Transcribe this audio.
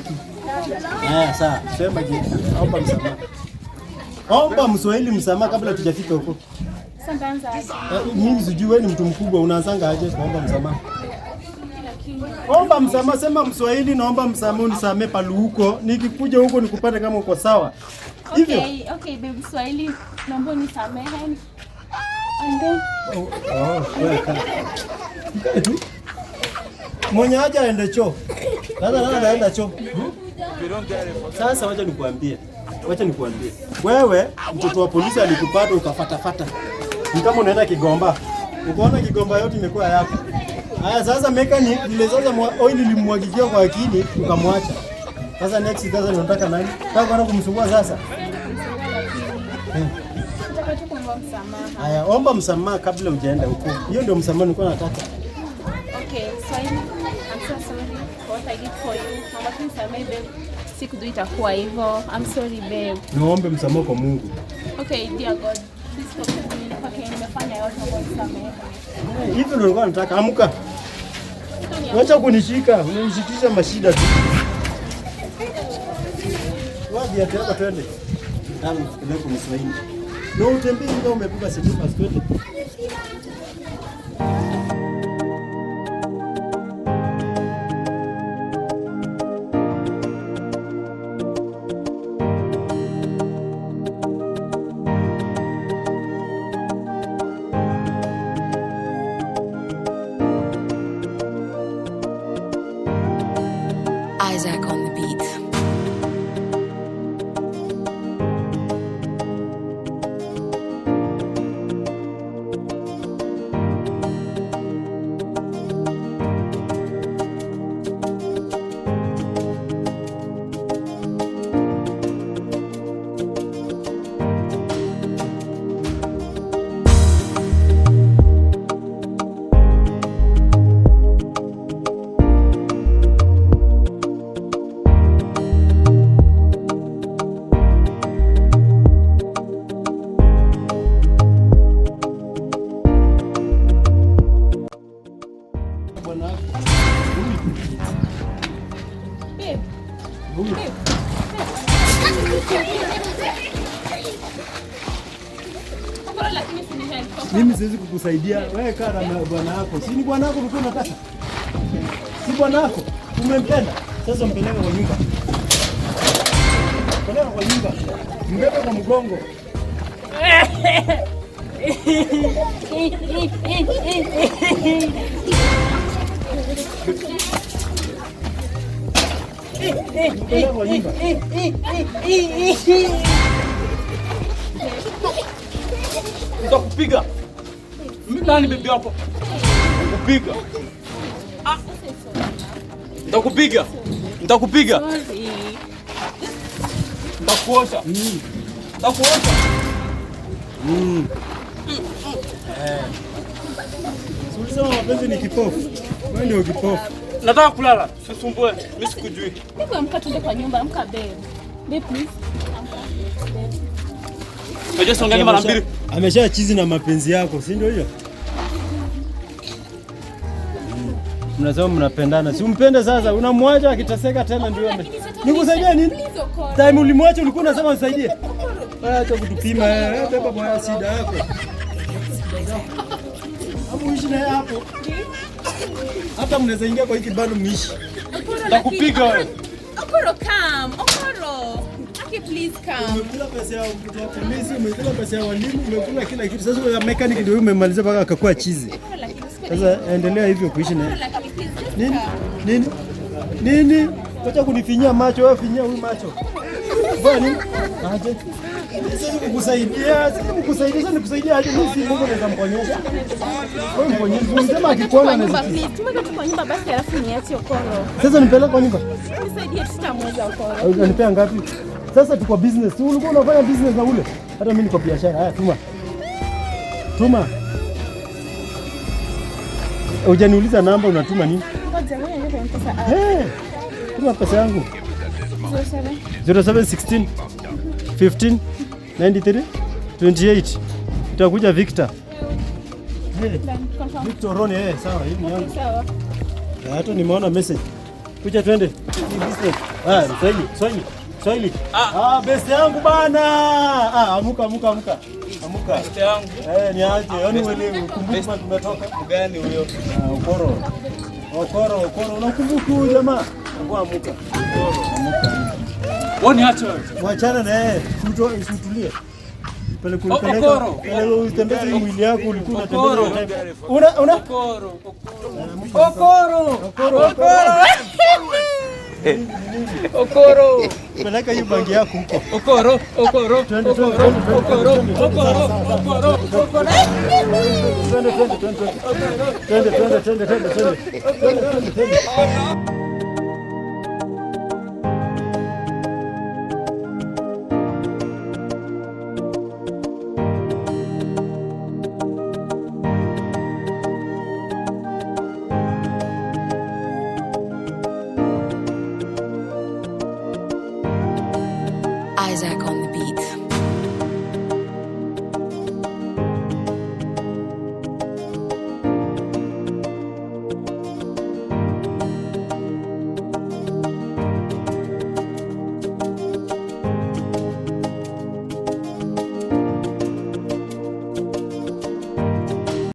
Hutaki. Haya, sawa. Sema je, omba msamaha. Omba Mswahili msamaha kabla tujafika huko. Sasa nitaanza aje? Mimi sijui wewe ni mtu mkubwa unaanzanga aje kuomba msamaha? Lakini Omba msamaha, sema Mswahili naomba msamaha unisamee palu huko. Nikikuja huko nikupate kama uko sawa. Hivyo. Okay, babe Swahili, naomba unisamehe. And then Oh, wewe kaa. Mkae tu. Mwenye haja aende choo. Sasa nani anaenda choo? Sasa wacha nikuambie. Wacha nikuambie. Wewe mtoto wa polisi alikupata ukafatafata. Ni kama unaenda Kigomba. Ukaona Kigomba yote imekuwa yako. Haya sasa mechanic vile sasa oil ilimwagikia kwa akili ukamwacha. Sasa next sasa unataka nani? Nataka kwenda kumsumbua sasa. Nataka tu kuomba msamaha. Haya, omba msamaha kabla hujaenda huko. Hiyo ndio msamaha nilikuwa nataka. Okay, Swahili, I'm so sorry for what I did for you. Naomba tu nisamehe babe. Sikujua itakuwa hivyo. I'm sorry babe. Niombe msamaha kwa Mungu. Okay, dear God, please forgive me. Kwa kile nimefanya yote, naomba unisamehe. Hivyo ndio nilikuwa nataka. Amka. Wacha kunishika, unanishikisha mashida tu. Wapi viatu yako twende. Nataka nikupeleke kwa Mswahili. Na utembee ingawa umebeba slippers twende. Isaac on the beat. Bwana wako. Huyu. Babe, Huyu. Babe. Okoro, lakini si help. Okoro. Mimi siwezi kukusaidia. Wewe kaa na bwana wako. Si ni bwana wako ulikuwa unataka? Si bwana wako? Umempenda? Sasa mpeleke kwa nyumba. Peleka kwa nyumba. Mbebe kwa mgongo. Mpeleke kwa nyumba. Nitakupiga. Mimi nani bibi yako? Nitakupiga. Ah. Nitakupiga. Nitakupiga. Sorry. Nitakuosha. Nitakuosha. Si ulisema mapenzi ni kipofu? Wewe ndio kipofu. Nataka kulala. Usisumbue. Mimi sikujui. Babe, amka tuende kwa nyumba. Amka babe. Babe, please. Amka. Babe. Unajua siongea mara mbili. Amesha chizi na mapenzi yako, si ndio hiyo? Mnasema mnapendana. Si umpende sasa, unamwacha akiteseka tena ndio ame. Lakini sasa Nikusaidie nini? Please, Okoro. Time ulimwacha ulikuwa unasema nisaidie. Acha kutupima wewe, beba bwana shida yako. Hapo uishi naye hapo. Hata mnaweza ingia kwa hiki bado muishi. Okoro, Nitakupiga wewe. Okoro, come. Okoro. Aki, please come. Umekula pesa ya mtoto wa polisi, umekula pesa ya walimu, umekula kila kitu. Sasa wewe mechanic ndio umemaliza mpaka akakuwa chizi. Okoro, lakini usiwe Sasa endelea hivyo kuishi naye. Okoro, lakini please just Nini? come. Nini? Nini? Wacha kunifinyia macho, wewe finyia huyu macho. Bwana nini? Aje. Siwezi kukusaidia, siwezi kukusaidia, sasa nikusaidia aje? Mimi si Mungu naweza mponyesha. Wewe mponyeshe. Unasema akikuona Kwa nyumba, anaweza. please. Tumweke tu kwa nyumba basi alafu niache Okoro. Sasa nipeleke kwa nyumba. Nisaidie, tutamweza Okoro. Unanipea ngapi? Sasa tuko business. Ulikuwa unafanya business na ule. Hata mimi niko biashara. Haya, tuma. Tuma. Hujaniuliza namba unatuma nini? Ngoja, ngoja niweke M-Pesa app. Hey, tuma pesa yangu. 07. 0716 15 93 28. Itakuja Victor. Hey, Done. Confirm. Victor Roni, eh, sawa, hii ni yangu. Sawa. Hata nimeona message. Kuja twende. Ni business. Ah, Swahili, Swahili. Swahili. Ah, best yangu bana. Ah, amuka amuka amuka. Amuka. Best yangu. Eh, ni aje. Yaani wewe kumbuka tumetoka. Gani huyo? Ah, Okoro. Okoro, Okoro. Unakumbuka huyu jamaa? Amuka amuka. Amuka. Wewe niache wewe. Wachana na yeye. Utulie. Pele kulipeleka. Okoro. Pele utembeze hii mwili yako ulikuwa unatembeza. Okoro. Hiyo time. Una una Okoro. Okoro. Okoro. Okoro. Okoro. Peleka hiyo bangi yako huko. Okoro. Okoro. Twende, twende, Okoro. twende, Okoro. twende, Okoro. Okoro. Okoro. Twende, twende, twende, twende. Twende, twende, twende, twende, twende. Twende, twende, twende. Isaac on